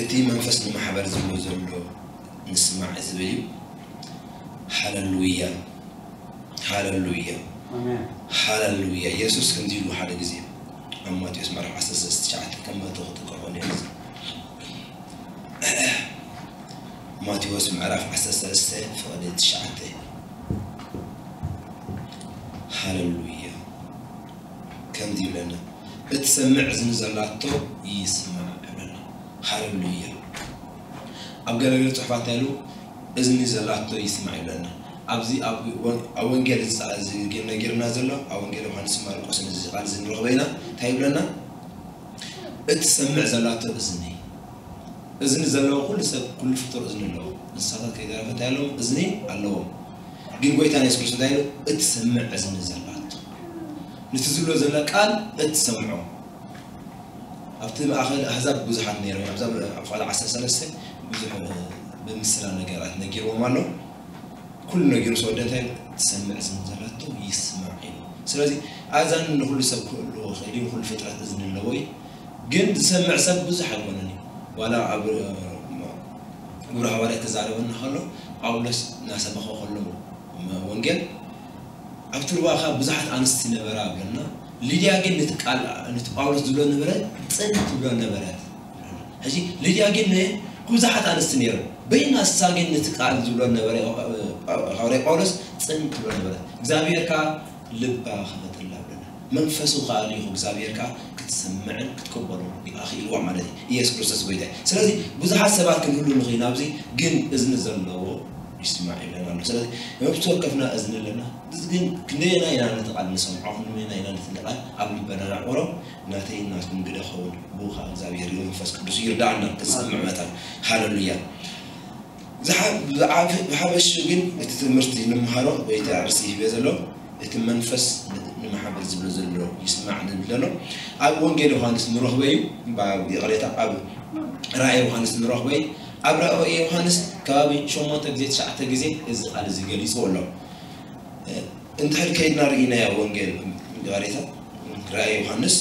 እቲ መንፈስ ንማሕበር ዝብሎ ዘሎ ንስማዕ ዝብል እዩ። ሃለሉያ፣ ሃለሉያ፣ ኣሜን። ሃለሉያ። ኢየሱስ ከምዚ ኢሉ ሓደ ግዜ ኣብ ማቴዎስ ምዕራፍ ዓሰርተ ሰለስተ ትሽዓተ ከም መእተዊ ክጥቀሞ ነይሩ። ማቴዎስ ምዕራፍ ዓሰርተ ሰለስተ ፍቕዲ ትሽዓተ። ሃለሉያ። ከምዚ ይብለና፣ እትሰምዕ እዝኒ ዘላቶ ይስማዕ ይብለና። ሃለሉያ። ኣብ ገለገለ ጽሑፋት እንታይ ኢሉ? እዝኒ ዘላቶ ይስማዕ ይብለና። ኣብዚ ኣብ ወ-፣ ኣብ ወንጌል ዝጻ-፣ እዚ ነጊርና ዘሎ፣ ኣብ ወንጌል ዮሃንስ ማርቆስን እዚ ቃል እዚ ንረኽቦ ኢና። እንታይ ይብለና? እትሰምዕ ዘላቶ እዝኒ። እዝኒ ዘለዎ ኩሉ ሰብ፣ ኩሉ ፍጡር እዝኒ ኣለዎ። እንስሳታት ከይተረፈ እንታይ ኣለዎም? እዝኒ ኣለዎም። ግን ጎይታ የሱስ ክርስቶስ እንታይ ኢሉ? እትሰምዕ እዝኒ ዘላቶ። ነቲ ዝብሎ ዘሎ ቃል እትሰምዖ። ኣብቲ ማእከል ኣህዛብ ብዙሓት ነይሮም። ኣብዛ ኣብ ፍቕዲ ዓሰርተ ሰለስተ ብዙሕ ብምስላ ነገራት ነጊርዎም ኣሎ። ኩሉ ነጊሩ ምስ ወደተ ትሰምዕ ዝም ዘላቶ ይስማዕ ኢሉ። ስለዚ ኣዛን ንኹሉ ሰብ ክህልዎ ይኽእል እዩ፣ ንኹሉ ፍጥረት እዝኒ ኣለዎ እዩ። ግን ዝሰምዕ ሰብ ብዙሕ ኣይኮነን እዩ። ዋላ ኣብ፣ እ፣ ግብረ ሃዋርያት ክዛረበና ከሎ፣ ጳውሎስ እናሰበኸ ከሎ፣ መ-፣ ወንጌል ኣብቲ ሩባ ኸኣ ብዙሓት ኣንስቲ ነበራ ብለና። ሊድያ ግን ነቲ ቃል፣ ነቲ ጳውሎስ ዝብሎ ነበረ፣ ጽን ትብሎ ነበረት። ሕጂ ሊድያ ግን ን-፣ ብዙሓት ኣንስቲ ነይረን። በይና እሳ ግን ነቲ ቃል ዝብሎ ነበረ፣ ሃዋርያ ጳውሎስ ጽን ትብሎ ነበረት። እግዚኣብሔር ከኣ ልባ ክፈተላ ብለና። መንፈሱ ከኣ ልኢኹ እግዚኣብሔር ከኣ ክትሰምዕን ክትቅበሎ ኣኽኢልዋ ማለት እዩ። ኢየሱስ ክርስቶስ ጎይታ እዩ። ስለዚ ብዙሓት ሰባት ክንህሉ ንኽእል ኣብዚ፣ ግን እዝኒ ዘለዎ ይስማዕ ይብለና ኣሎ። ስለዚ ነብሲ ወከፍና እዝኒ ኣለና። እዚ ግን ክንደየናይ ኢና ነቲ ቃል ንሰምዖ፣ ክንደየናይ ኢና ነቲ ቃል ኣብ ልበና ነዕቑሮ፣ ናተይን ናትኩም ግደ ኸውን። ብኡ ኸኣ እግዚኣብሔር መንፈስ ቅዱስ ይርዳእና ክንሰምዕ መታን። ሃለሉያ። ዝሓ-፣ ብዓፍ-፣ ብሓፈሽኡ ግን እቲ ትምህርቲ ንምሃሮ ወይ እቲ ኣርእስቲ ሂበ ዘሎ እቲ መንፈስ ን-፣ ንማሕበር ዝብሎ ዘሎ ይስማዕ ዝብል ዘሎ ኣብ ወንጌል ዮሃንስ ንረኽቦ እዩ። ባ-፣ ይቕሬታ፣ ኣብ ራእይ ዮሃንስ ንረኽቦ እዩ። ኣብ ራእይ ዮሃንስ ከባቢ ሸሞንተ ግዜ፣ ትሽዓተ ግዜ እዚ ቃል እዚ ገሊጽዎ ኣሎ። እንድሕር ከይድና ርኢናዮ ወንጌል ይቕሬታ፣ ራእይ ዮሃንስ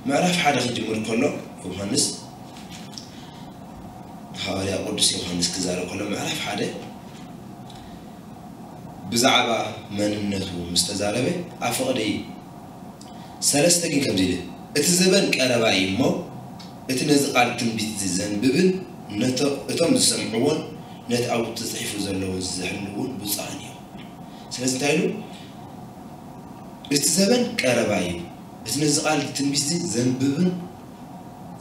ምዕራፍ ሓደ ክጅምር ከሎ ዮሃንስ ሃዋርያ ቅዱስ ዮሃንስ ክዛረብ ከሎ ምዕራፍ ሓደ ብዛዕባ መንነቱ ምስ ተዛረበ ኣብ ፍቕዲ ሰለስተ ግን ከምዚ ኢሉ፣ እቲ ዘበን ቀረባ እዩ እሞ፣ እቲ ነዚ ቃል ትንቢት እዚ ዘንብብን ነቶ-፣ እቶም ዝሰምዕዎን ነቲ ኣብኡ ተጻሒፉ ዘለውን ዝሕልውን ብፁዓን እዮም። ስለዚ እንታይ ኢሉ? እቲ ዘበን ቀረባ እዩ። እቲ ነዚ ቃል ትንቢት እዚ ዘንብብን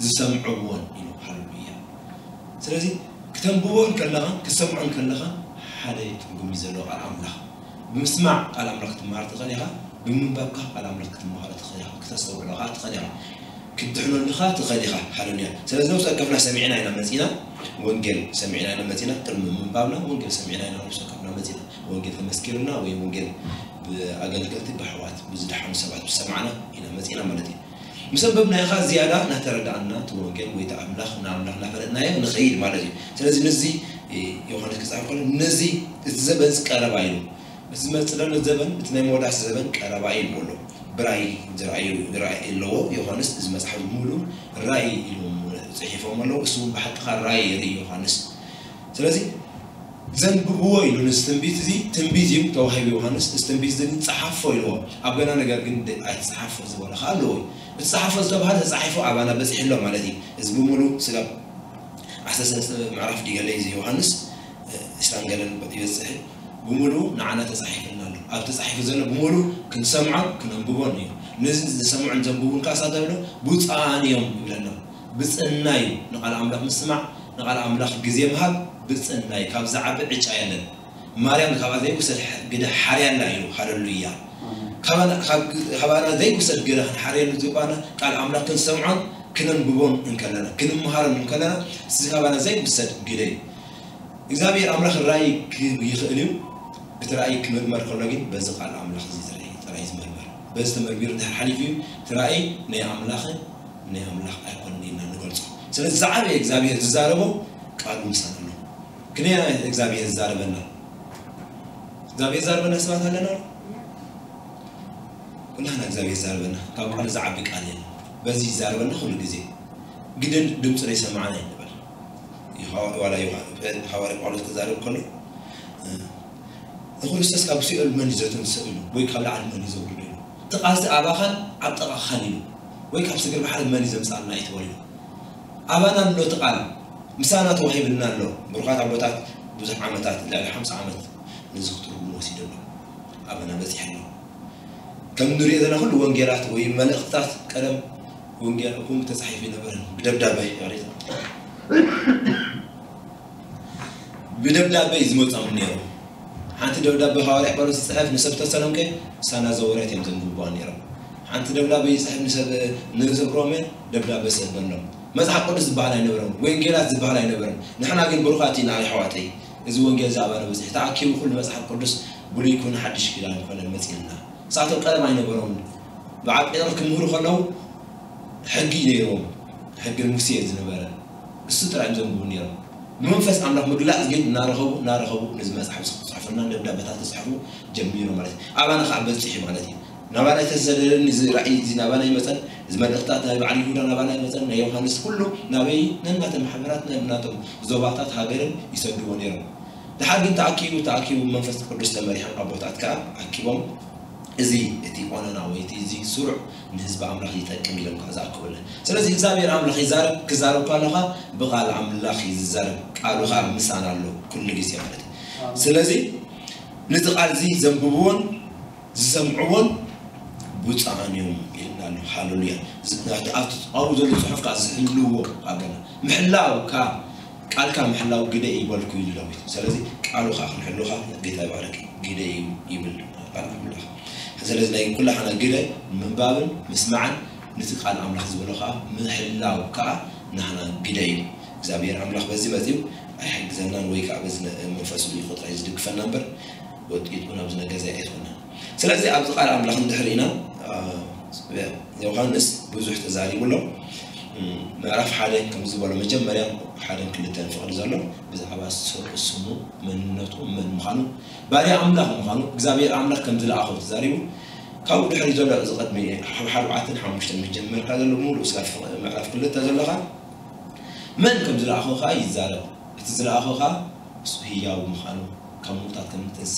ዝሰምዕዎን ኢሉ። ሃሌሉያ። ስለዚ ክተንብቦ እንከለኻ፣ ክትሰምዖ እንከለኻ ሓደ ትርጉም እዩ ዘለዎ ቃል ኣምላኽ። ብምስማዕ ቃል ኣምላኽ ክትመሃር ትኽእል ኢኻ፣ ብምንባብካ ቃል ኣምላኽ ክትመሃሮ ትኽእል ኢኻ፣ ክተስተውዕሎ ኸኣ ትኽእል ኢኻ፣ ክትድሕነሉ ኸኣ ትኽእል ኢኻ። ሃሌሉያ። ስለዚ ነብሲ ወከፍና ሰሚዕና ኢና መጺና፣ ወንጌል ሰሚዕና ኢና መጺና፣ ቅድሚ ምንባብና ወንጌል ሰሚዕና ኢና ነብሲ ወከፍና መጺና። ወንጌል ተመስኪሩና ወይ ወንጌል ብኣገልገልቲ፣ ብኣሕዋት፣ ብዝደሓኑ ሰባት ዝሰማዕና ኢና መጺና ማለት እዩ። ምስ ኣንበብናዮ ኸኣ ዝያዳ እናተረዳእና እቲ ወንጌል ወይ እቲ ኣምላኽ ንኣምላኽ እናፈለጥናዮ ንኸይድ ማለት እዩ። ስለዚ ነዚ ዮሃንስ ክጽሕፍ ከሎ ነዚ እቲ ዘበን ቀረባ ኢሉ፣ እቲ ዝመጽእ ዘሎ ዘበን፣ እቲ ናይ መወዳእታ ዘበን ቀረባ እዩ ይብሎ። ብራእይ ዝረኣዩ፣ ዝረኣይ ኣለዎ ዮሃንስ፣ እዚ መጽሓፍ ሙሉ ራእይ ኢሉ ጽሒፎም ኣለዉ። እሱ እውን ብሓቂ ኸኣ ራእይ ይርኢ ዮሃንስ። ስለዚ ዘንብብዎ ኢሉ ነዚ ትንቢት እዚ፣ ትንቢት እዩ ተዋሂቡ ዮሃንስ፣ እዚ ትንቢት እዚ ግን ጸሓፎ ኢልዎ። ኣብ ገና ነገር ግን ደ-፣ ኣይትጸሓፎ ዝበሎ ኸኣ ኣለዎ እዩ። እቲ ጸሓፎ ዝተባህለ ተጻሒፉ ኣባና በጺሑ ኣሎ ማለት እዩ። እዚ ብምሉእ ስጋብ ዓሰርተ ሰለስተ ምዕራፍ ድዩ ገለ እዩ እዚ ዮሃንስ፣ ዒስራን ገለን ይበጽሕ። ብምሉኡ ንዓና ተጻሒፉልና ኣሎ። ኣብ ተጻሒፉ ዘሎ ብምሉኡ ክንሰምዖን ክነንብቦን እዩ። ነዚ ዝሰምዑን ዘንብቡን ከኣ እንታይ ይብሎ? ብፁዓን እዮም ይብለና። ብጽዕና እዩ ንቓል ኣምላኽ ምስማዕ፣ ንቓል ኣምላኽ ግዜ ምሃብ ብጽዕና እዩ። ካብ ዝዓቢ ዕጫ የለን። ማርያም ካብኣ ዘይውሰድ ግደ ሓርያና እዩ። ሃሌሉያ። ካባና፣ ካብ፣ ካባና ዘይውሰድ ግደ ክንሓርየሉ ዝግባና ቃል ኣምላኽ ክንሰምዖን ክነንብቦን እንከለና፣ ክንመሃሮን እንከለና፣ እዚ ካባና ዘይውሰድ ግደ እዩ። እግዚኣብሔር ኣምላኽ ራእይ ክህብ ይኽእል እዩ። እቲ ራእይ ክምርመር ከሎ ግን በዚ ቃል ኣምላኽ እዚ ዝርአ ጥራይ ዝምርመር። በዚ ተመርሚሩ እንድሕር ሓሊፉ እዩ፣ እቲ ራእይ ናይ ኣምላኽን ናይ ኣምላኽ ኣይኮነን ኢልና ንገልጾ። ስለዚ ዝዓበየ እግዚኣብሔር ዝዛረቦ ቃሉ ምሳና ኣሎ። ክንደየናይ እግዚኣብሔር ዝዛረበና? እግዚኣብሔር ዝዛረበና ሰባት ኣለና ዶ? ኩላህና እግዚኣብሔር ዝዛረበና፣ ካብ ቃሉ ዝዓቢ ቃል የለን። በዚ ይዛረበና ኩሉ ግዜ። ግድን ድምፁ ዘይሰማዕና ኣይንበል። ይሃዋ- ዋላ ዮሃ- ሃዋርያ ጳውሎስ ክዛረብ ከሎ እ፣ ንክርስቶስ ካብ ሲኦል መን እዩ ዘተንስኦ ኢሉ፣ ወይ ካብ ላዕሊ መን እዩ ዘውርዶ ኢሉ። እቲ ቃልሲ ኣባኻን ኣብ ጥቓኻን ኢሉ፣ ወይ ካብ ስግር ባሕሪ መን እዩ ዘምጻልና እዩ ተባሂሉ። ኣባና ኣሎ እቲ ቃል፣ ምሳና ተዋሂብልና ኣሎ። ብሩኻት ኣቦታት ብዙሕ ዓመታት፣ ልዕሊ ሓምሳ ዓመት ነዚ ክትርጉሙ ወሲዱ ኣሎ። ኣባና በጺሑ ኣሎ። ከም ንሪኦ ዘለና ኩሉ ወንጌላት ወይ መልእኽትታት ቀደም ወንጌል እኩም ተጻሒፉ ይነበረን ብደብዳቤ ይቕሬታ ብደብዳቤ እዩ ዝመጾም ነይሩ። ሓንቲ ደብዳቤ ሃዋርያ ጳውሎስ ዝጽሕፍ ንሰብ ተሰሎንቄ፣ እሳ እናዘወረት እዮም ዘንብብዋ ነይሮም። ሓንቲ ደብዳቤ ይጽሕፍ ንሰብ ንሰብ ሮሜ፣ ደብዳቤ ሰደሎም። መጽሓፍ ቅዱስ ዝበሃል ኣይነበረም፣ ወንጌላት ዝበሃል ኣይነበረም። ንሕና ግን ብሩኻት ኢና ኣሕዋተይ። እዚ ወንጌል እዚ ኣባና በጺሑ ተኣኪቡ ኩሉ መጽሓፍ ቅዱስ ብሉይ ኮነ ሓድሽ ኪዳን ኮነ መጺእልና። ንሳቶም ቀደም ኣይነበሮም። በዓል ጴጥሮስ ክምህሩ ከለዉ ሕጊ ነይርዎም፣ ሕጊ ሙሴ ዝነበረ እሱ ጥራይ እዮም ዘንብቡ ነይሮም። ብመንፈስ ኣምላኽ ምግላጽ ግን እናረኸቡ እናረኸቡ ነዚ መጽሓፍ ጽሑፍና ደብዳቤታት ተጽሕፉ ጀሚሩ ማለት እዩ። ኣባና ከዓ በጺሑ ማለት እዩ። ናባና ኣይተሰደደን እዚ ራእይ እዚ ናባና ይመጸን፣ እዚ መልእኽታት ናይ በዓል ይሁዳ ናባና ይመጸን፣ ናይ ዮሃንስ ኩሉ ናበይ ነናተ ማሕበራት ናይ ናቶም ዞባታት ሃገርን ይሰድዎ ነይሮም። ድሓር ግን ተኣኪቡ ተኣኪቡ መንፈስ ቅዱስ ተመሪሖም ኣቦታት ከዓ ኣኪቦም እዚ እቲ ቆነና ወይ እቲ እዚ ስሩዕ ንህዝቢ ኣምላኽ ይጠቅም ኢሎም ከዓ ዝኣክቡለን። ስለዚ እግዚኣብሔር ኣምላኽ ይዛረብ ክዛረብ ከለኻ ብቃል ኣምላኽ እዩ ዝዛረብ፣ ቃሉ ከዓ ምሳና ኣሎ ኩሉ ግዜ ማለት እዩ። ስለዚ ነዚ ቃል እዚ ዘንብብዎን ዝሰምዕዎን ብፁዓን እዮም ኢልና ኣሎ። ሃሌሉያ። ዝ- ናቲ ኣብቲ ኣብኡ ዘሎ ጽሑፍ ከዓ ዝሕልዎ ሃገርና ምሕላው ካ ቃልካ ምሕላው ግደ ይበልኩ ኢሉ ዳዊት። ስለዚ ቃሉ ከዓ ክንሕሉ ከዓ ጌታ ይባረክ ግደ እዩ ይብል ቃል ኣምላኽ። ስለዚ ናይ ኩላሓና ግደ ምንባብን ምስማዕን ነቲ ቃል ኣምላኽ ዝበሎ ከዓ ምሕላው ከዓ ናህና ግደ እዩ። እግዚኣብሔር ኣምላኽ በዚ መፅዩ ኣይሕግዘናን ወይ ከዓ በዚ መንፈሱ እዩ ቁጥራይ ዝድግፈና እምበር ወጢጡ ናብዚ ነገር እዚ ኣይኮነን። ስለዚ ኣብዚ ቃል ኣምላኽ እንድሕር ኢና ዮሃንስ ብዙሕ ተዛሪቡ ኣሎ። ምዕራፍ ሓደ ከምዚ ዝበሎ መጀመርያ ሓደን ክልተን ፍቕዲ ዘሎ ብዛዕባ ስሙ መንነቱ መን ምዃኑ ባርያ ኣምላኽ ምዃኑ እግዚኣብሔር ኣምላኽ ከም ዝለኣኸው ተዛሪቡ። ካብኡ ድሕሪ ዘሎ እዚ ቅድሚ ሓብሓብ ዓትን ሓሙሽተን ምስ ጀመርካ ዘሎ ሙሉእ ስጋብ ምዕራፍ ክልተ ዘለኻ መን ከም ዝለኣኸው ከዓ ይዛረብ። እቲ ዝለኣኸው ከዓ እሱ ህያው ምዃኑ ካብ ምዉታት ከም ዝተንሰ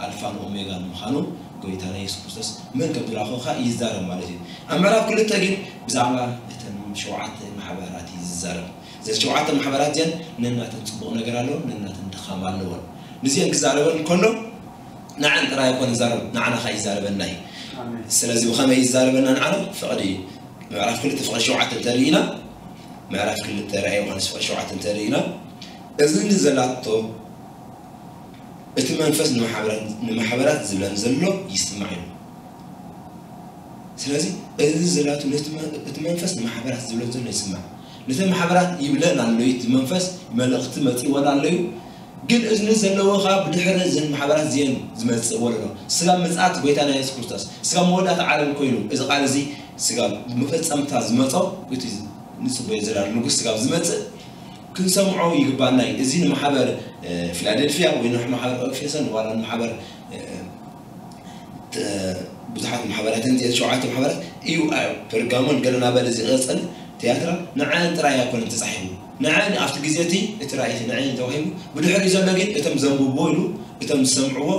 ኣልፋን ኦሜጋን ምዃኑ ጎይታና የሱስ ክርስቶስ መን ከም ዝለኣኸው ከዓ ይዛረብ ማለት እዩ። ኣብ ምዕራፍ ክልተ ግን ብዛዕባ እተን ሸውዓተ ማሕበራት እዩ ዝዛረብ። እዘን ሸውዓተ ማሕበራት እዚኣን ነናተን ፅቡቕ ነገር ኣለዎ፣ ነናተን ድኻም ኣለዎን። ንዚአን ክዛረበን ከሎ ንዓን ጥራይ ኣይኮነ ዛረብ ንዓና ከዓ ይዛረበና እዩ። ስለዚ ብኸመይ ይዛረበና ንዓና ፍቕዲ ምዕራፍ ክልተ ፍቕዲ ሸውዓተ እንተርኢና ምዕራፍ ክልተ ራእይ ዮሃንስ ፍቕዲ ሸውዓተ እንተርኢና እዝኒ ዘላቶ እቲ መንፈስ ንማሕበራት ዝብለን ዘሎ ይስማዕ እዩ። ስለዚ እዚ ዘላቶ እቲ መንፈስ ንማሕበራት ዝብለን ዘሎ ይስማዕ። ነቲ ማሕበራት ይብለን ኣሎ እቲ መንፈስ መልእኽቲ መፂወን ኣሎ እዩ። ግን እዝኒ ዘለዎ ከዓ ብድሕሪ እዝን ማሕበራት እዚአን ዝመፅእ ወለዶ ስጋብ ምፅኣት ጎይታና የሱስ ክርስቶስ ስጋብ መወዳእታ ዓለም ኮይኑ እዚ ቃል እዚ ስጋብ መፈፀምታ ዝመፆ እቲ ንፅበዮ ዘለና ንጉስ ስጋብ ዝመፅእ ክንሰምዖ ይግባና እዩ። እዚ ንማሕበር ፊላደልፊያ ወይ ንማሕበር ኤፌሶን ዋላ ንማሕበር ብዙሓት ማሕበራት እንዚአን ሸውዓተ ማሕበራት እዩ። ፐርጋሞን ገለ ናበለ ዝቐጸለ ትያትራ ንዐን ጥራይ ኣይኮነን ተጻሒፉ። ንዐን ኣብቲ ግዜ እቲ እቲ ራእይቲ ንዐን ተዋሂቡ። ብድሕሪ ዘሎ ግን እቶም ዘንብብዎ ኢሉ እቶም ዝሰምዕዎ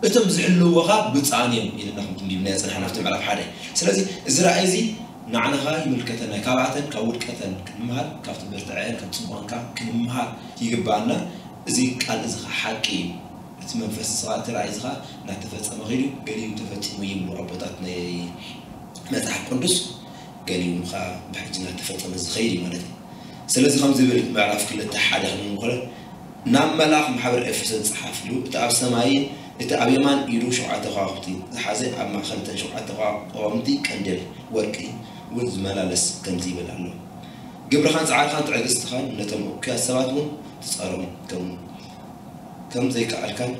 እቶም ዝሕልውዎ ኸኣ ብፁዓን እዮም ኢልና ከም ትንቢብና የጽንሐና ኣብቲ ምዕራፍ ሓደ። ስለዚ እዚ ራእይ እዚ ንዓና ኸኣ ይምልከተና። ካብኣተን ካብ ውድቀተን ክንምሃር፣ ካብቲ ብርትዐን ካብ ጽቡቐን ከኣ ክንምሃር ይግብኣና። እዚ ቃል እዚ ኸኣ ሓቂ እዩ። እቲ መንፈስ እዚ ኸኣ እቲ ራእይ እዚ ኸኣ እናተፈጸመ ኸይዱ ገሊኡ ተፈጺሙ ይብሉ ኣቦታት ናይ መጽሓፍ ቅዱስ፣ ገሊኡ ኸኣ ብሕጂ እናተፈጸመ ዝኸይድ እዩ ማለት እዩ። ስለዚ ከም ዝብል ምዕራፍ ክልተ ሓደ ክንብል ከሎ ናብ መልኣኽ ማሕበር ኤፌሶን ጸሓፍሉ፣ እቲ ኣብ ሰማይን እቲ ኣብ የማን ኢዱ ሸውዓተ ከዋኽብቲ ዝሓዘ ኣብ ማእከል እተን ሸውዓተ ከዋ- ቀዋምቲ ቀንዴል ወርቂ እውን ዝመላለስ ከምዚ ይብል ኣሎ። ግብርኻን ጻዕርኻን ትዕግስትኻን ነቶም እኩያት ሰባት እውን ትጻሮም ከም ከም ዘይከኣልካን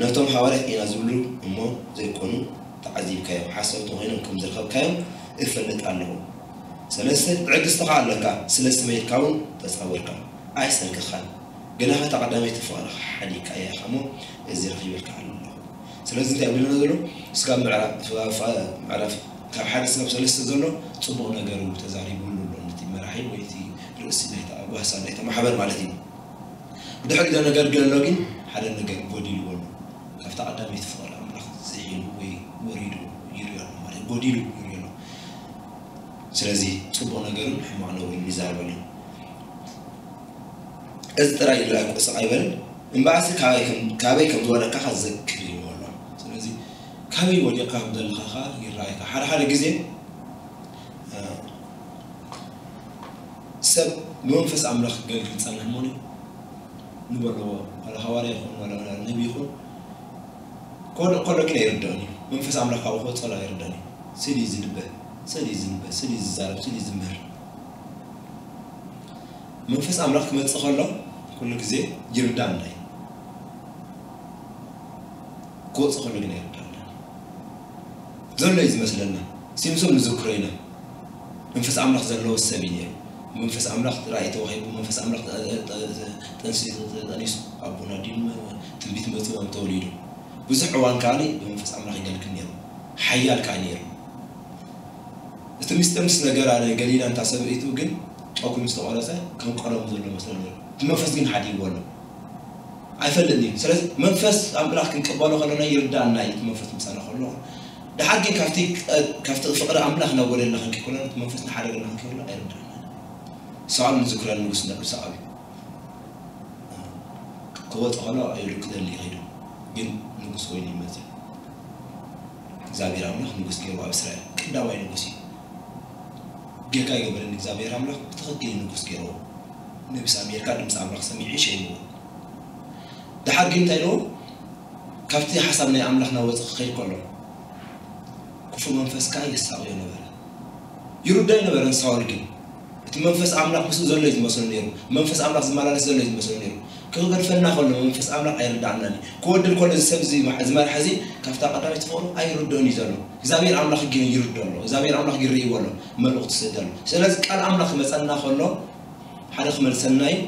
ነቶም ሃዋርያት ኢና ዝብሉ እሞ ዘይኮኑ ተዓዚብካዮም ሓሰውቲ ኮይኖም ከም ዝረኸብካዮም እፈልጥ ኣለኹ። ሰለስተ ትዕግስቲ ከኣ ኣለካ፣ ስለ ስመይ ኢልካ እውን ተጻዊርካ ኣይሰልከኻን። ግናኸ እታ ቀዳመይቲ ፍቕርኻ ሓዲግካያ ኢኻ እሞ እዚ ረኺበልካ ኣለኹ። ስለዚ እንታይ ይብለና ዘሎ? ስጋብ ምዕራፍ ምዕራፍ ካብ ሓደ ስጋብ ሰለስተ ዘሎ ጽቡቕ ነገር እዩ ተዛሪብሉ ኣሎ። ነቲ መራሒ ወይ እቲ ርእሲ ናይታ ጓሳ ናይ ማሕበር ማለት እዩ። ብድሕሪ ዶ ነገር ግን ኣሎ ግን ሓደ ነገር ጎዲልዎ ኣሎ። ካብታ ቀዳመይቲ ፍቕሪ ኣምላኽ ዝሒሉ ወይ ወሪዱ ይሪኦ ኣሎ ማለት ጎዲሉ ይሪኦ ኣሎ። ስለዚ ጽቡቕ ነገርን ሕማቕ ነገርን ይዛረበሉ። እዚ ጥራይ ይረኣይ ቁስቕ ኣይበልን። እምበኣሲ ካበይ ከም ዝወደቅካ ዘክር ይብሎ ኣሎ። ስለዚ ካበይ ወዲቕካ ከም ዘለኻ ከኣ ይረኣይካ። ሓደ ሓደ ግዜ ሰብ ብመንፈስ ኣምላኽ ክገልግል ዝጸንሕ ምዃኑ ንበልዎ። ዋላ ሃዋርያ ይኹን ዋላ ነቢ ይኹን ክወድቕ ከሎ ግን ኣይርድኦን እዩ። መንፈስ ኣምላኽ ካብኡ ክወጽእ ከሎ ኣይርድኦን እዩ። ስል እዩ ዝንበ፣ ስል እዩ ዝንበ፣ ስል እዩ ዝዛረብ፣ ስል እዩ ዝምህር። መንፈስ ኣምላኽ ክመጽእ ከሎ ኩሉ ግዜ ይርዳእና እዩ። ክወጽእ ከሎ ግን ኣይርዳእና ዘሎ እዩ ዝመስለና። ሲምሶም ንዝክሮ ኢና። መንፈስ ኣምላኽ ዘለዎ ሰብ እዩ ነይሩ። መንፈስ ኣምላኽ ራእይ ተዋሂቡ፣ መንፈስ ኣምላኽ ጠንሲ ተጠኒሱ ኣቦና ዲን ትንቢት መፅኦም ተወሊዱ። ብዙሕ እዋን ከዓኒ ብመንፈስ ኣምላኽ ይገልግል ነይሩ። ሓያል ከኣ ነይሩ። እቲ ምስጢር ምስ ነገራ ገሊላ እንታ ሰበይቱ ግን ጨጉሪ ምስ ተቆረፀ ከም ቀደሙ ዘሎ መስሎ ነይሩ። እቲ መንፈስ ግን ሓዲግዎ ኣሎ። ኣይፈልጥን እዩ። ስለዚ መንፈስ ኣምላኽ ክንቀበሎ ከለና ይርዳእና እዩ። እቲ መንፈስ ምሳና ከሎ ድሓር ግን ካብቲ ካብቲ ፍቕሪ ኣምላኽ እናጎደልና ክንከይኮና እቲ መንፈስ እናሓደገና ክንከይኮና ኣይርዳእና። ሳኦል ንዝክረን ንጉስ ነብሪ ሳኦል ክወፅ ከሎ ኣይሉ ክደሊ ይኸይዱ ግን ንጉስ ኮይኑ ይመፅእ። እግዚኣብሔር ኣምላኽ ንጉስ ገይሩ ኣብ እስራኤል ቀዳማይ ንጉስ እዩ። ጌጋ ይገበረኒ እግዚኣብሔር ኣምላኽ ብትኽክል እዩ ንጉስ ገይርዎ። ነብስ ኣሜሪካ ድምፂ ኣምላኽ ሰሚዑ ሸይምዎ። ድሓር ግን እንታይ ኢልዎ? ካብቲ ሓሳብ ናይ ኣምላኽ ናወፀ ክኸይድ ከሎ ክፉ መንፈስ ከዓ የሳቕዮ ነበረ። ይርዶ ኣይነበረን ሳውል ግን እቲ መንፈስ ኣምላኽ ምስኡ ዘሎ እዩ ዝመስሎ ነይሩ። መንፈስ ኣምላኽ ዝመላለስ ዘሎ እዩ ዝመስሎ ነይሩ። ክገድፈና ከሎ መንፈስ ኣምላኽ ኣይርዳእናን እዩ። ክወድል ከሎ እዚ ሰብ እዚ መ- እዚ መርሓ እዚ ካብታ ቀዳመይቲ ፍቕሩ ኣይርድኦን እዩ ዘሎ። እግዚኣብሔር ኣምላኽ ግን ይርዶ ኣሎ። እግዚኣብሔር ኣምላኽ ይርእይዎ ኣሎ። መልእኽቱ ይስደሉ። ስለዚ ቃል ኣምላኽ ክመፀና ከሎ ሓደ ክመልሰና እዩ።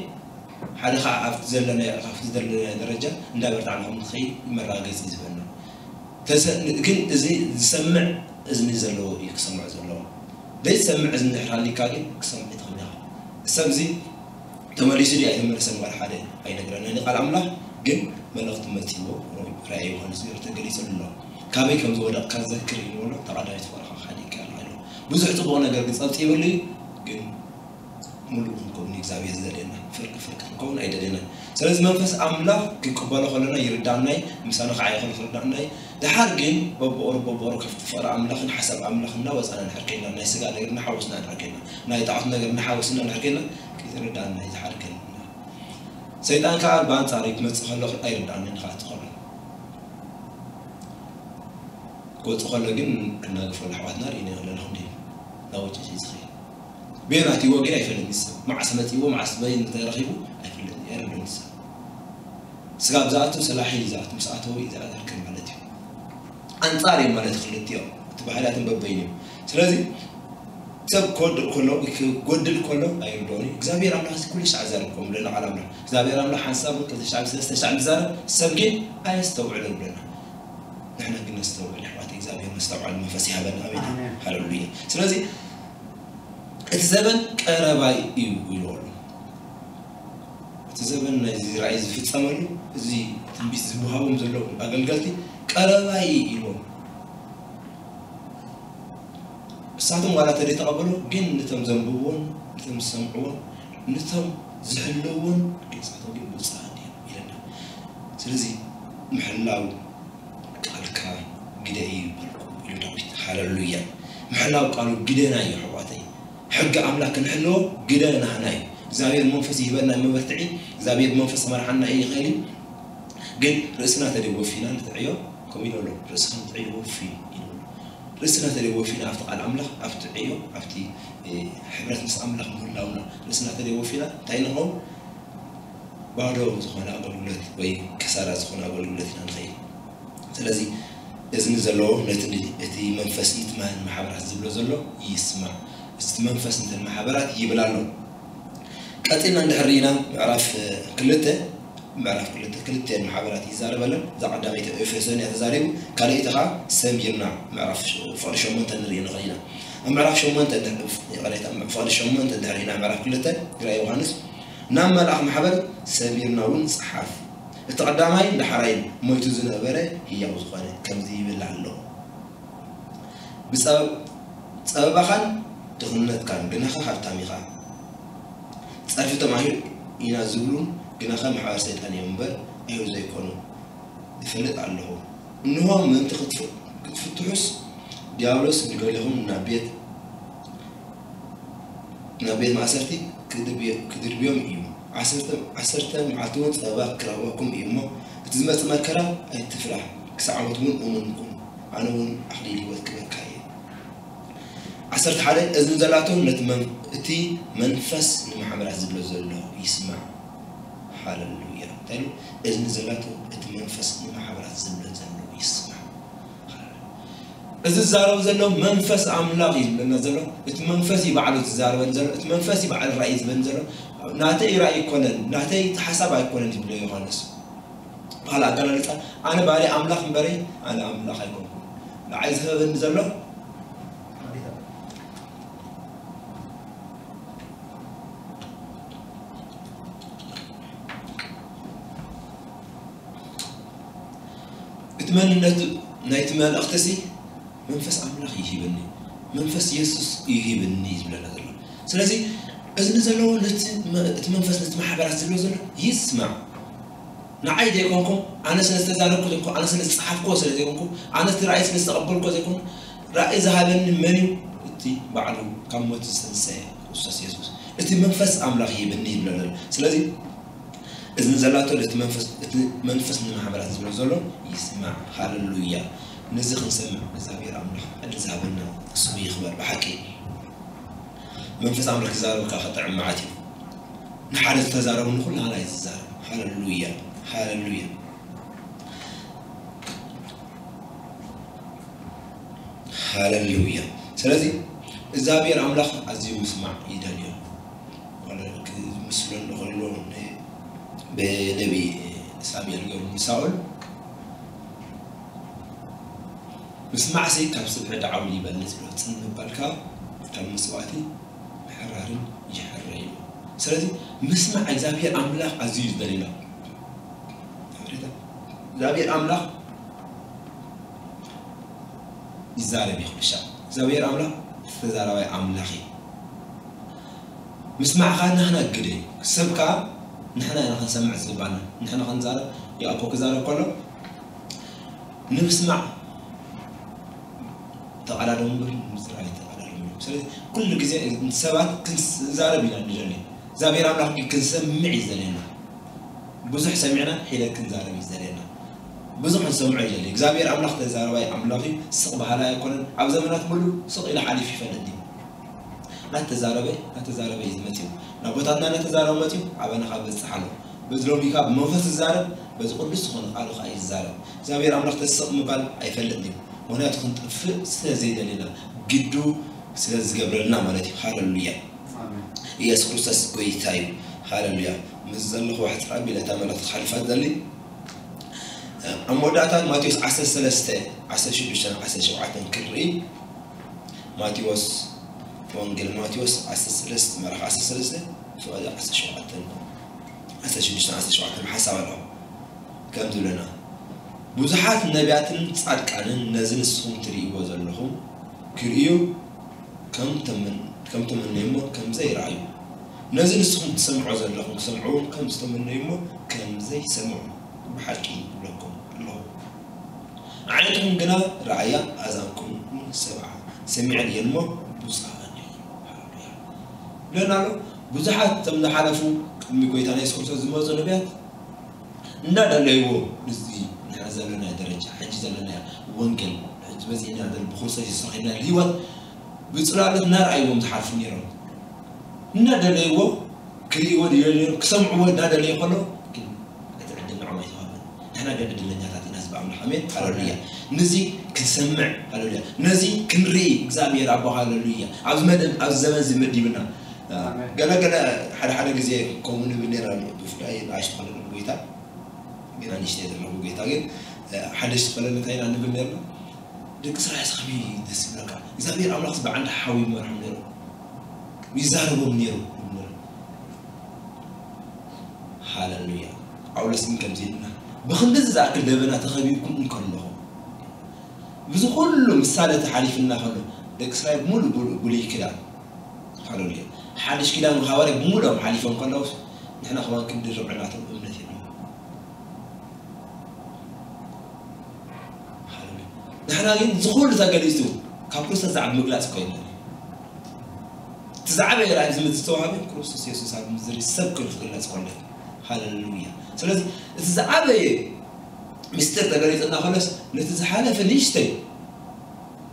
ሓደ ከዓ ኣብቲ ዘለና ካብቲ ዘለና ደረጃ እንዳበርታዕና ከም ንኸይድ መረጋገፂ እዩ ዝበና። ተሰ- ግን እዚ ዝሰምዕ እዝኒ ዘለዎ እዩ ክሰምዕ ዘለዎ። ዘይሰምዕ እዝኒ ድሕር ሃሊካ ግን ክሰምዕ ይትኽእል ኢኻ። ሰብ እዚ ተመሊሱ ድዩ ኣይተመለሰን ዋላ ሓደ ኣይነግረናን እዩ ቃል ኣምላኽ። ግን መልእኽቲ መፂዎ ራእይ ዮሃንስ ገይሩ ተገሊፅሉ ኣሎ። ካበይ ከም ዝወደቕካ ዘክር እዩ ዝበሎ ተቐዳሚት ፈረኻ ሓዲግካ ኣሎ። ብዙሕ ፅቡቕ ነገር ግን ፀብፂብሉ እዩ። ግን ሙሉእ ክንከውን እግዚኣብሔር ዝደልየና ፍርቂ ፍርቂ ክንከውን ኣይደልየናን። ስለዚ መንፈስ ኣምላኽ ክንቅበሎ ከለና ይርዳእናይ ምሳና ከዓ ይኸል ክርዳእናይ። ድሓር ግን በብኦሩ በብኦሩ ካብቲ ፍቕሪ ኣምላኽን ሓሳብ ኣምላኽ እናወፃና ንሕር ከይና ናይ ስጋ ነገር እናሓወስና ንሕር ከይና ናይ ጣዖት ነገር እናሓወስና ንሕር ከይና ከይተረዳእና ይዝሓርከን። ሰይጣን ከዓ ብኣንፃር ክመፅእ ከሎ ኣይርዳእንን ክኣቲ ከሎ ክወፅእ ከሎ ግን ክናገፈሉ ኣሕዋትና ርኢና ኣለና። ክንዲ ናወጭ ዝኸይድ ቤና እቲ ወግን ኣይፈልጥ ንሰብ መዓስ መፂዎ መዓስ በይ እንተረኺቡ ኣይፈልጥ ኣይረድን ንሰብ ስጋብ ዝኣቱ ሰላሒ ዝኣቱ ምስ ኣተወ ዝኣርክን ማለት እዩ። ኣንፃር እዮም ማለት ክልቲኦም እቲ ባህርያትን በበይኑ እዮም። ስለዚ ሰብ ክወድቅ ከሎ ክጎድል ከሎ ኣይርድኦን እዩ። እግዚኣብሔር ኣምላኽ እዚ ኩሉ ሻዕ ዘርብ ከም ብለና ቃል ኣምላኽ እግዚኣብሔር ኣምላኽ ሓንሳብ ክልተ ሻዕ ሰለስተ ሻዕ ዝዛረብ ሰብ ግን ኣየስተውዕልን ብለና። ንሕና ግን ነስተውዕል ኣሕዋት እግዚኣብሔር መስተውዓል መንፈስ ይሃበና። ኣሜን። ኣሜን። ሃሌሉያ። ስለዚ እቲ ዘበን ቀረባይ እዩ ኢሉ ኣሎ። እቲ ዘበን ናይዚ ራእይ ዝፍጸመሉ እዚ ትንቢት ዝወሃቦም ዘለዉ ኣገልገልቲ ቀረባይ እዩ ኢልዎም። እሳቶም ዋላ ተደይተቐበሉ ግን ነቶም ዘንብብዎን ነቶም ዝሰምዕዎን ነቶም ዝሕልውዎን ግን ንሳቶም ግን ብፁዓን እዮም ኢለና። ስለዚ ምሕላው ቃልካ ግደ እዩ በልኩ ኢሉ ዳዊት። ሃለሉያ። ምሕላው ቃሉ ግደና እዩ ኣሕዋተይ። ሕጊ ኣምላክ ክንሕልዎ ግደ ናህና እዩ። እግዚኣብሔር መንፈስ ይህበና መበርትዒ። እግዚኣብሔር መንፈስ መርሓና እዩ ይኽእል እዩ። ግን ርእስና ተደይ ወፊና ንትዕዮ ከምኡ ኢሉ ኣሎ። ርእስኻ ንትዕዮ ወፊ ኢሉ ኣሎ። ርእስና ተደይ ወፊና ኣብቲ ቃል ኣምላኽ ኣብቲ ዕዮ ኣብቲ ሕብረት ምስ ኣምላኽ ምህላውና ርእስና ተደይ ወፊና እንታይ ንኸውን? ባዶ ዝኾነ ኣገልግሎት ወይ ከሳራ ዝኾነ ኣገልግሎት ኢና ንኸይድ። ስለዚ እዝኒ ዘለዎ ነቲ እቲ መንፈስ ይትማን ማሕበራት ዝብሎ ዘሎ ይስማዕ። እቲ መንፈስ እንተን ማሕበራት ይብል ኣሎ። ቀፂልና እንድሕር ርኢና ምዕራፍ ክልተ ምዕራፍ ክልተ ክልተ ማሕበራት ይዛረበለን። እዛ ቀዳመይቲ ኤፌሶን እያ ተዛሪቡ፣ ካልኣይቲ ከዓ ሰሚርና ምዕራፍ ፍቕሪ ሸሞንተ ንርኢ ንኽእል ኢና። ኣብ ምዕራፍ ሸሞንተ እንድሕር፣ ይቕሬታ፣ ኣብ ፍቕዲ ሸሞንተ እንድሕር ኢና ምዕራፍ ክልተ ራእይ ዮሃንስ፣ ናብ መልኣኽ ማሕበር ሰሚርና እውን ጸሓፍ። እቲ ቀዳማይን ዳሕራይን ሞይቱ ዝነበረ ህያው ዝኾነ ከምዚ ይብል ኣሎ። ብጸበብ-፣ ጸበባኻን ድኽነትካን ግናኸ ሃብታም ኢኻ። ጸርፊ ተማሂሩ ኢና ዝብሉን ግናኸ ማሕበር ሰይጣን እዮም እምበር ኣይሁድ ዘይኮኑ። እፈልጥ ኣለኹ። እንሆ ምእንቲ ክትፍ-፣ ክትፍትሑስ ዲያብሎስ ንገሊኹም ናብ ቤት፣ ናብ ቤት ማእሰርቲ ክድርብዮ-፣ ክድርብዮም እዩ። ዓሰርተ፣ ዓሰርተ መዓልቲ እውን ጸበባ ክረኽበኩም እዩ እሞ፣ እቲ ዝመጽእ መከራ ኣይትፍራህ፣ ክሳዕ ሞት እውን እሙን ኩን። ኣነ እውን ኣኽሊል ህይወት ክበካ እየ። ዓሰርተ ሓደ፣ እዝኒ ዘላቶ ነቲ መን-፣ እቲ መንፈስ ንማሕበራት ዝብሎ ዘሎ ይስማዕ። ሃለሉያ። እንታይ ኢሉ? እዝኒ ዘላቶ እቲ መንፈስ ንማሕበራት ዝብሎ ዘሎ ይስማዕ። እዚ ዝዛረብ ዘሎ መንፈስ ኣምላኽ እዩ ዝብለና ዘሎ። እቲ መንፈስ እዩ ባዕሉ ዝዛረበን ዘሎ። እቲ መንፈስ እዩ ባዕሉ ራእይ ዝብለን ዘሎ። ናተይ ራእይ ኣይኮነን፣ ናተይ ሓሳብ ኣይኮነን ዝብሎ ዮሃንስ። ካልእ ኣገላልጻ፣ ኣነ ባሪ ኣምላኽ እምበረይ፣ ኣነ ኣምላኽ ኣይኮንኩን። ንዓይ ዝህበኒ ዘሎ እቲ መንነት ናይቲ መልእኽቲ ሲ መንፈስ ኣምላኽ ይሂበኒ፣ መንፈስ የሱስ ይሂበኒ እዩ ዝብለና ዘሎ። ስለዚ እዝኒ ዘለዎ ነቲ መ-፣ እቲ መንፈስ ነቲ ማሕበራት ዝብሎ ዘሎ ይስማዕ። ንዓይ ዘይኮንኩም፣ ኣነ ስለ ዝተዛረብኩ ዘይኮንኩ፣ ኣነ ስለ ዝጸሓፍኩዎ ስለ ዘይኮንኩ፣ ኣነ እቲ ራእይ ስለ ዝተቐበልኩዎ ዘይኮንኩ፣ ራእይ ዝሃበኒ መን እዩ? እቲ ባዕሉ ካብ ሞት ዝተንሰአ ክርስቶስ የሱስ። እቲ መንፈስ ኣምላኽ ይሂበኒ ይብለና ኣሎ። ስለዚ እዝኒ ዘላቶ ነቲ መንፈስ፣ እቲ መንፈስ ንማሕበራት ዝብሎ ዘሎ ይስማዕ። ሃለሉያ። ነዚ ክንሰምዕ እግዚኣብሔር ኣምላኽ ዕድል ዝሃበና ስሙ ይኽበር። ብሓቂ መንፈስ ኣምላኽ ክዛረበካ ከጥዕም መዓት እዩ። ንሓደ ዝተዛረቡ ንኹላህና እዩ ዝዛረብ። ሃለሉያ፣ ሃለሉያ፣ ሃለሉያ። ስለዚ እግዚኣብሔር ኣምላኽ ኣዝዩ ምስማዕ ይደልዮ። ዋላ ክምስሎ እንተኾይኑ ን-፣ ብነቢ ሳሙኤል ገይሩ ንሳኦል፣ ምስማዕሲ ካብ ስብሒ ደዓውል ይበልጽ ኢሉ። ጽን ምባልካ ካብ መስዋእቲ ምሕራርን ይሕረ ኢሉ። ስለዚ ምስማዕ እግዚኣብሔር ኣምላኽ ኣዝዩ እዩ ዝደልየና። እግዚኣብሔር ኣምላኽ ይዛረብ እዩ ኩሉ ሻዕ። እግዚኣብሔር ኣምላኽ ተዛራባይ ኣምላኽ እዩ። ምስማዕ ኸዓ ናህና ግደ እዩ። ሰብ ከኣ ንሕና ኢና ክንሰምዕ ዝግባና። ንሕና ክንዛረብ፣ ያእኮብ ክዛረብ ከሎ ንምስማዕ ተቐዳደሙ እምበር ንምዝራብ ኣይተቐዳደሙ። ስለዚ ኩሉ ግዜ ሰባት ክንዛረብ ኢና ንደሊ። እግዚኣብሔር ኣምላኽ ግን ክንሰምዕ እዩ ዝደልየና። ብዙሕ ሰሚዕና ሒደት ክንዛረብ እዩ ዝደልየና። ብዙሕ ንሰምዖ ይደሊ። እግዚኣብሔር ኣምላኽ ተዛረባይ ኣምላኽ እዩ። ስቕ በሃላይ ኣይኮነን። ኣብ ዘመናት ሙሉ ስቕ ኢሉ ሓሊፉ ይፈልጥ ድዩ? እናተዛረበ፣ እናተዛረበ እዩ ዝመጽእ። ናብ ቦታትና እናተዛረበ መጽኡ ኣባና ካብ በጽሕ ኣሎ። በዚ ሎሚ ካብ ብመንፈስ ዝዛረብ፣ በዚ ቅዱስ ዝኾነ ቃሉ ከኣ እዩ ዝዛረብ። እግዚኣብሔር ኣምላኽ ተስቕ ምባል ኣይፈልጥን እዩ። ምኽንያቱ ክንጠፍእ ስለ ዘይደለና፣ ግዱ ስለ ዝገብረልና ማለት እዩ። ሃለሉያ። ኣሜን። ኢየሱስ ክርስቶስ ጎይታ እዩ። ሃለሉያ። ምስ ዘለኹ ሕጽር ኣቢለ እታ መልእኽቲ ክሓልፋ ዝደሊ። ኣብ መወዳእታ ማቴዎስ ዓሰርተ ሰለስተ፣ ዓሰርተ ሽዱሽተ፣ ዓሰርተ ሸውዓተ ክንርኢ። ማቴዎስ፣ ወንጌል ማቴዎስ ዓሰርተ ሰለስተ፣ ምዕራፍ ዓሰርተ ሰለስተ፣ ፍቕዲ ዓሰርተ ሸውዓተ፣ ዓሰርተ ሽዱሽተ፣ ዓሰርተ ሸውዓተ ሓሳብ ኣሎ። ከም ዝብለና፣ ብዙሓት ነቢያትን ጻድቃንን ነዚ ንስኹም ትርእይዎ ዘለኹም ክርእዩ ከም ተመን-፣ ከም ተመነዩሞ ከም ዘይረኣዩ፣ ነዚ ንስኹም ትሰምዑ ዘለኹም ክሰምዑ እውን ከም ዝተመነዩሞ ከም ዘይሰምዑ ብሓቂ እብለኩም ኣለኹ። ኣዒንትኹም ግና ረኣያ፣ ኣእዛንኩም እውን ሰምዓ፣ ሰሚዐን እየን እሞ ብፁዓን ኢኹም። ሃሌሉያ። ይብለና ኣሎ። ብዙሓት እቶም ዝሓለፉ ቅድሚ ጎይታና የሱስ ክርስቶስ ዝመጹ ነቢያት እንዳደለይዎ፣ እዚ ንሕና ዘለናዮ ደረጃ፣ ሕጂ ዘለናዮ ወንጌል፣ ሕጂ በዚሕና ዘለና ብክርስቶስ የሱስ ረኺብናዮ ህይወት፣ ብጽላሎት እናረኣይዎም ዝሓልፉ ነይሮም። እናደለይዎ ክርእይዎ ድዮ ነይሩ፣ ክሰምዕዎ እናደለዩ ከሎ ግን እቲ ዕድል ንዖም ኣይተዋህበን። ንሕና ግን ዕድለኛታት ኢና፣ ህዝቢ ኣምላኽ። ኣሜን። ሃሌሉያ። ነዚ ክንሰምዕ፣ ሃሌሉያ። ነዚ ክንርኢ እግዚኣብሔር ኣቦ፣ ሃሌሉያ፣ ኣብዚ መደብ፣ ኣብዚ ዘመን እዚ መዲብና። ኣሜን። ገለ ገለ ሓደ ሓደ ግዜ ከምኡ ንብል ነይርና፣ ብፍላይ ንኣሽቱ ከለና ጎይታ፣ ግን ኣንሽተይ ዘለኹ ጎይታ ግን፣ ሓደሽቲ ከለና እንታይ ኢና ንብል ነይርና? ደቂ እስራኤል ከመይ ደስ ይብለካ። እግዚኣብሔር ኣምላኽ ብዓንዲ ሓዊ ይመርሖም ነይሩ፣ ይዛረቦም ነይሩ። ሃለሉያ። ጳውሎስ ግን ከምዚ ኢልና፣ ብክንድዚ ዝኣክል ደበና ተኸቢብኩም እንከለኹም፣ ብዚ ኩሉ ምሳለ ተሓሊፍና ከሎ፣ ደቂ እስራኤል ሙሉ ብሉይ ኪዳን፣ ሃለሉያ፣ ሓድሽ ኪዳን ሃዋርያ ብሙሉኦም ሓሊፎም ከለውስ፣ ንሕና ከማን ክንዲ ርብዕናቶም እምነት የለን። ንሕና ግን ዝኹሉ ተገሊጹ ካብ ክርስቶስ ዝዓቢ ምግላጽ እኮ የለን። እቲ ዝዓበየ ራእይ ዝምድር ዝተዋህበ ክርስቶስ የሱስ ኣብ ምድሪ ሰብ ኮይኑ ክግለጽ ኮሎ። ሃለሉያ። ስለዚ እቲ ዝዓበየ ምስጢር ተገሊጹና ከሎስ ነቲ ዝሓለፈ ንእሽተይ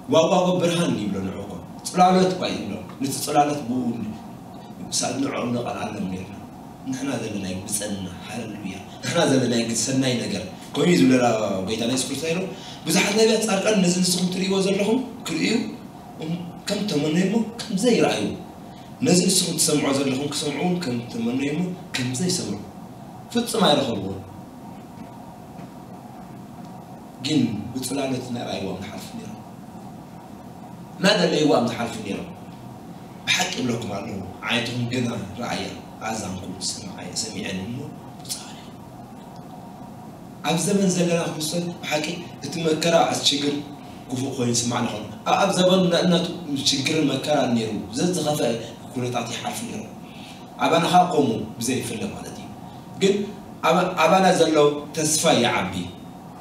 ዋዋጎ ብርሃን ይብሎ ንዕኮ ጽላሎት እኳ ይብሎ። ነቲ ጽላሎት ብኡ ንዕኦም ነቐልዓሎም ነርና። ንሕና ዘለና ይግብጸና። ሃለሉያ። ንሕና ዘለና ይግድ ሰናይ ነገር ኮይኑ እዩ ዝብለና ጎይታ የሱስ ክርስቶስ ኢሉ። ብዙሓት ነቢያት ጻድቃን ነዚ ንስኹም ትርእይዎ ዘለኹም ክርእዩ ከም ተመነዩሞ ከም ዘይረኣዩ፣ ነዚ ንስኹም ትሰምዖ ዘለኹም ክሰምዑ እውን ከም ተመነዩሞ ከም ዘይሰምዑ ፍጹም ኣይረኸብዎን። ግን ብጽላሎት እናረኣይዎም ዝሓልፉ ነይሮም፣ እናደለይዎም ዝሓልፉ ነይሮም። ብሓቂ እብለኩም ኣለኹ፣ ዓይንትኹም ግና ረኣያ፣ ኣእዛንኩም ሰምዓያ፣ ሰሚዐን እሞ ብፁዓን ኢኹም። ኣብ ዘመን ዘለና ክርስቶስ ብሓቂ እቲ መከራ፣ እቲ ችግር ክፉእ ኮይኑ ይስማዕ ንኸውን። ኣብ ዘመኑ እናቱ ችግርን መከራን ነይሩ፣ ዘዝኸፍአ ኩነታት ይሓልፉ ነይሮም። ኣባና ከዓ ከምኡ ብዘይፍለ ማለት እዩ። ግን ኣባና ዘሎ ተስፋ ይዓቢ።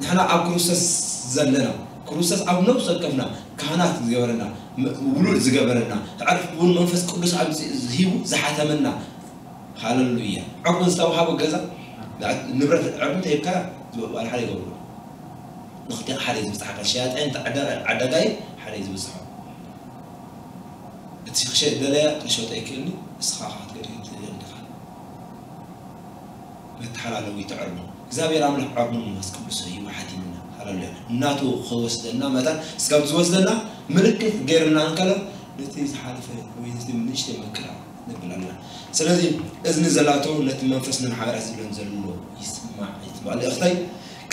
ንሕና ኣብ ክርስቶስ ዘለና፣ ክርስቶስ ኣብ ነብሲ ወከፍና ካህናት ዝገበረና፣ ውሉድ ዝገበረና፣ ዕርፍ እውን መንፈስ ቅዱስ ኣብ ሂቡ ዝሓተመና። ሃለሉያ። ዕርቁን ዝተዋሃቦ ገዛ ንብረት ዕርቁን ተሂብካ ዝበሃል ሓደ ይገብሩ። ንክልቲኻ ሓደ እዩ ዝብፅሓካ። ሸያጣይን ዓዳጋይ ሓደ እዩ ዝብፅሖ። እቲ ክሸጥ ደለያ ክሸጦ ይክእልኒ፣ እስኻ ከዓ ክትገድዮ ትኽእል ኢኻ። መተሓላለዊ ትዕርሙ እግዚኣብሔር ኣምላኽ ዕርሙን መንፈስ ቅዱስ እዩ ሓቲምና። ሃለሉያ። እናቱ ክወስደና መታን እስካብ ዝወስደና ምልክት ገይርና እንከሎ ነቲ ዝሓለፈ ወይ ነቲ ንእሽተይ መከራ ንብል ኣለና። ስለዚ እዝኒ ዘላቶ ነቲ መንፈስ ንማሕበራት ዝብለን ዘሎ ይስማዕ ይትባል። እኽታይ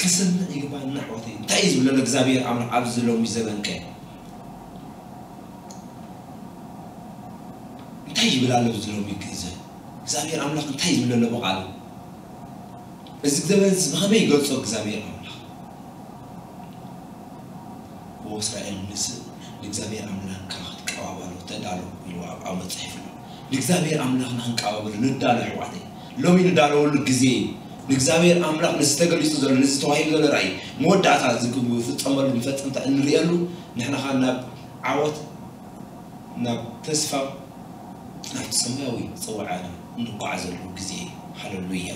ክሰምዕ ይግባና ኣሕዋተይ። እንታይ እዩ ዝብለና እግዚኣብሔር ኣምላኽ ኣብዚ ሎሚ ዘበንከ? እንታይ ይብል ኣሎ ኣብዚ ሎሚ ግዜ እግዚኣብሔር ኣምላኽ እንታይ ይብል ኣሎ ብቓሉ? እዚ ዘበን እዚ ብኸመይ ይገልጾ እግዚኣብሔር ኣምላኽ? ኦ እስራኤል ንስ ንእግዚኣብሔር ኣምላኽካ ክትቀባበሎ ተዳሎ ኢሉ ኣብ ኣብ መጽሓፍ ኣሎ። ንእግዚኣብሔር ኣምላኽና ክንቀባበሎ ንዳሎ ኣሕዋተይ። ሎሚ ንዳለወሉ ግዜ እዩ። ንእግዚኣብሔር ኣምላኽ ነዚ ተገሊጹ ዘሎ፣ ነዚ ተዋሂቡ ዘሎ ራእይ መወዳእታ ዝግ- ዝፍጸመሉ መፈጸምታ እንርእየሉ ንሕና ኸኣ ናብ ዓወት ናብ ተስፋ ናብቲ ሰማያዊ ጽውዓና እንጓዓዘሉ ግዜ እዩ። ሃለሉያ።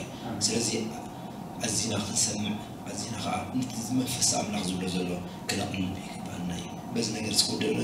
ስለዚ ኣዚና ክንሰምዕ ኣዚና ከዓ ነቲ መንፈስ ኣምላኽ ዝብሎ ዘሎ ክነቕልብ ይግባና እዩ። በዚ ነገር ዝክወደሉ